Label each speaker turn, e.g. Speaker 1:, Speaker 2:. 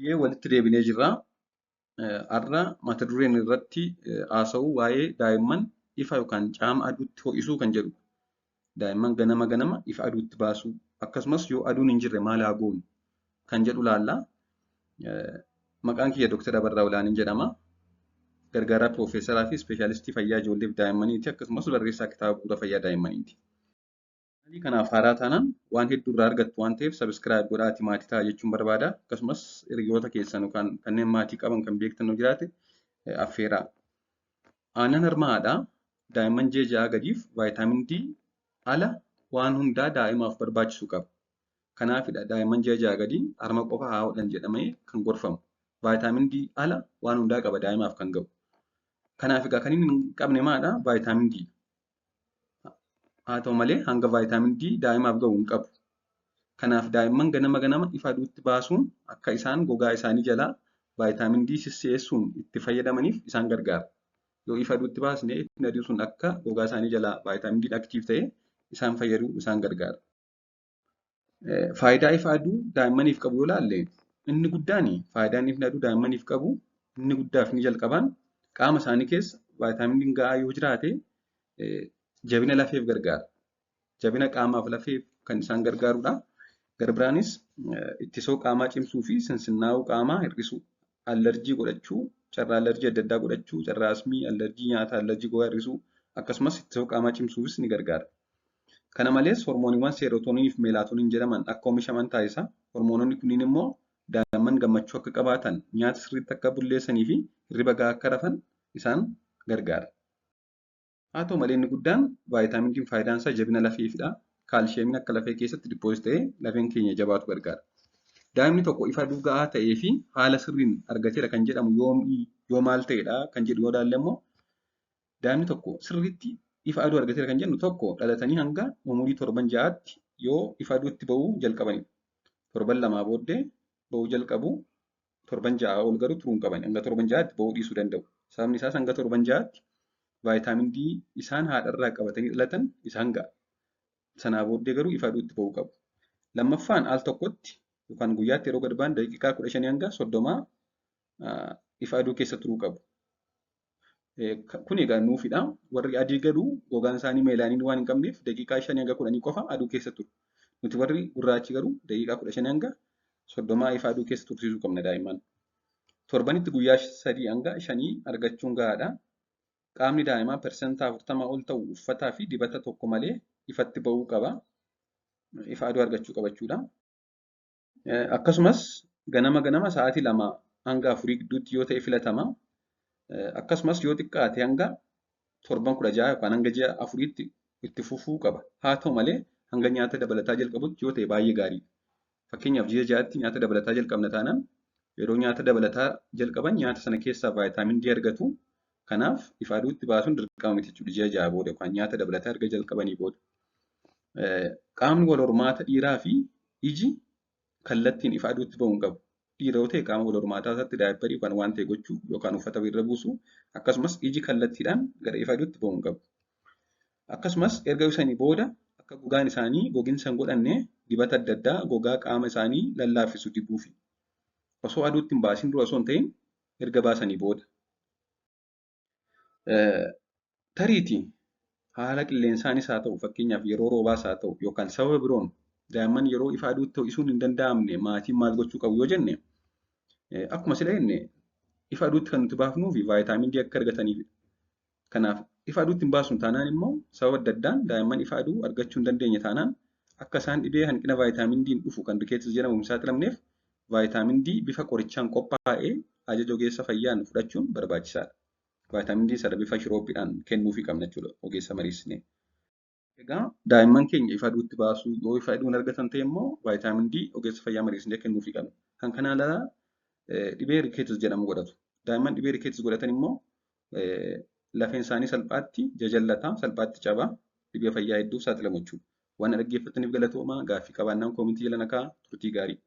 Speaker 1: Baay'ee walitti deebinee jirra. Har'a mata dureen irratti haasa'u waa'ee daa'imman ifa yookaan caama aduutti ho'isuu kan jedhudha. Daa'imman ganama ganama ifa aduutti baasuu akkasumas yoo aduun hin jirre maal haa goonu kan jedhu laalla. Maqaan kiyya Dooktar Abarraa Olaaniin jedhama. Gargaaraa Piroofeesaraa fi Ispeeshaalistii Fayyaa Ijoollee fi Daa'immaniiti akkasumas barreessaa kitaaba bu'uura fayyaa daa'immaniiti. Kanaaf haaraa taanaan waan hedduu irraa argattu waan ta'eef sabiskiraayib godhaatii maatii ta'a jechuun barbaada. Akkasumas hiriyoota keessan yookaan kanneen maatii qaban kan beektan yoo jiraate affeeraa. Aannan harma haadhaa daa'imman ji'a 6 gadiif vaayitaamin D ala waan hundaa daa'imaaf barbaachisu qaba. Kanaafidha daa'imman ji'a 6 gadii harma qofa haa hodhan jedhamee kan gorfamu. Vaayitaamin D ala waan hundaa qaba daa'imaaf kan ga'u. Kanaaf egaa kan inni hin qabne maalidha? Vaayitaamin D. Haa ta'u malee hanga vaayitaamin D daa'imaaf ga'u hin qabu. Kanaaf daa'imman ganama ganama ifa aduutti baasuun akka isaan gogaa isaanii jalaa vaayitaamin D sissi'eessuun itti fayyadamaniif isaan gargaara. Yoo ifa aduutti baasne ifni aduu sun akka gogaa isaanii jalaa vaayitaamin D aktiif ta'e isaan fayyadu isaan gargaara. Faayidaa ifa aduu daa'immaniif qabu yoo ilaalle inni guddaan faayidaan ifni aduu daa'immaniif qabu inni guddaa fi inni jalqabaan qaama isaanii keessa vaayitaamin D gahaa yoo jiraate jabina lafeef gargaara. Jabina qaamaaf lafeef kan isaan gargaarudha. Gara biraanis ittisoo qaamaa cimsuu fi sinsinnaa'uu qaamaa hir'isuu, allerjii godhachuu, carraa allerjii adda addaa godhachuu, carraa asmii, allerjii nyaataa, allerjii gogaa hir'isuu akkasumas ittisoo qaamaa cimsuufis ni gargaara. Kana malees hormooniiwwan seerootoninii fi meelaatoniin jedhaman akka oomishaman taasisa. Hormoononni kunniin immoo daa'imman gammachuu akka qabaatan, nyaata sirriitti akka bulleessanii fi hirriba gahaa akka rafan isaan gargaara. Haa ta'u malee inni guddaan vaayitaamin D'n faayidaan isaa jabina lafeefidha. Kaalshiyeemiin akka lafee keessatti dippooz ta'ee lafeen keenya jabaatu gargaara. Daa'imni tokko ifa aduu gahaa ta'ee fi haala sirriin argateera kan jedhamu yoo maal ta'edha kan jedhu yoo ilaalle immoo daa'imni tokko sirriitti ifa aduu argateera kan jennu tokko dhalatanii hanga umurii torban 6tti yoo ifa aduutti ba'uu jalqabanidha. Torban 2 booddee ba'uu jalqabu, torban 6 ol garuu turuu hin qaban. Hanga torban 6tti ba'uu dhiisuu danda'u. Sababni isaas hanga torban 6tti vaayitaamin D isaan haadharraa qabatanii dhalatan isaan ga'a. Sanaa booddee garuu ifa aduutti ba'uu qabu. Lammaffaan al tokkotti yookaan guyyaatti yeroo gad ba'an daqiiqaa 15 hanga 30 ifa aduu keessa turuu qabu. Kun egaa nuufidha. Warri adii garuu gogaan isaanii meelaaniin waan hin qabneef daqiiqaa 5 hanga 10 qofa aduu keessa turu. Nuti warri gurraachi garuu daqiiqaa 15 hanga 30 ifa aduu keessa tursiisuu qabna daa'imman. Torbanitti guyyaa 3 hanga 5 argachuun gahaadha. Qaamni daa'imaa 40% ol ta'u uffataa fi dibata tokko malee ifatti ba'uu qaba. Ifa aduu argachuu qaba jechuudha. Akkasumas ganama ganama sa'aatii 2 hanga 4 gidduutti yoo ta'e filatama. Akkasumas yoo xiqqaate hanga torban 16 yookaan hanga ji'a 4tti itti fufuu qaba. Haa ta'u malee hanga nyaata dabalataa jalqabutti yoo ta'e baay'ee gaariidha. Fakkeenyaaf ji'a 6tti nyaata dabalataa jalqabna taanaan yeroo nyaata dabalataa jalqaban nyaata sana keessaa vaayitaamin D argatu. Kanaaf ifa aduutti baasuun dirqama miti jechuudha ji'a 6 booda yookaan nyaata dabalataa erga jalqabanii booda. Qaamni wal hormaata dhiiraa fi iji kallattiin ifa aduutti ba'uu hin qabu. Dhiira yoo ta'e qaama wal hormaataa isaatti daayipparii yookaan waan ta'e gochuu yookaan uffata irra buusuu akkasumas iji kallattiidhaan gara ifa aduutti ba'uu hin qabu. Akkasumas erga ibsanii booda akka gogaan isaanii gogiinsa hin godhanne dibata adda addaa gogaa qaama isaanii lallaaffisu dibuufi. Osoo aduutti hin baasin dura osoo hin ta'in erga baasanii booda. Tariitii haala qilleensaanis haa ta'u fakkeenyaaf yeroo roobaas haa ta'u yookaan sababa biroon daa'imman yeroo ifa aduutti ho'isuun hin danda'amne maatiin maal gochuu qabu yoo jenne akkuma sila jenne ifa aduutti kan nuti baafnuu fi vaayitaamin D akka argataniifidha. Kanaaf ifa aduutti hin baasnu taanaan immoo sababa adda addaan daa'imman ifa aduu argachuu hin dandeenye taanaan akka isaan dhibee hanqina vaayitaamin D'n dhufu kan rikeetis jedhamu hin saaxilamneef vaayitaamin D bifa qorichaan qophaa'ee ajaja ogeessa fayyaan fudhachuun barbaachisaadha. Vaayitaamin D sana bifa shiroopiidhaan kennuufii qabna jechuudha ogeessa mariisnee. Egaa daa'imman keenya ifa aduutti baasuu yoo ifa aduu hin argatan ta'e immoo vaayitaamin D ogeessa fayyaa mariisnee kennuufii qabna. Kan kanaan alaa dhibee rikeetis jedhamu godhatu. Daa'imman dhibee rikeetis godhatan immoo lafeen isaanii salphaatti jajallata, salphaatti caba, dhibee fayyaa hedduuf saaxilamu jechuudha. Waan dhaggeeffataniif galatoomaa. Gaaffii qabaannaan koomentii jala na kaa'aa. Turtii gaarii.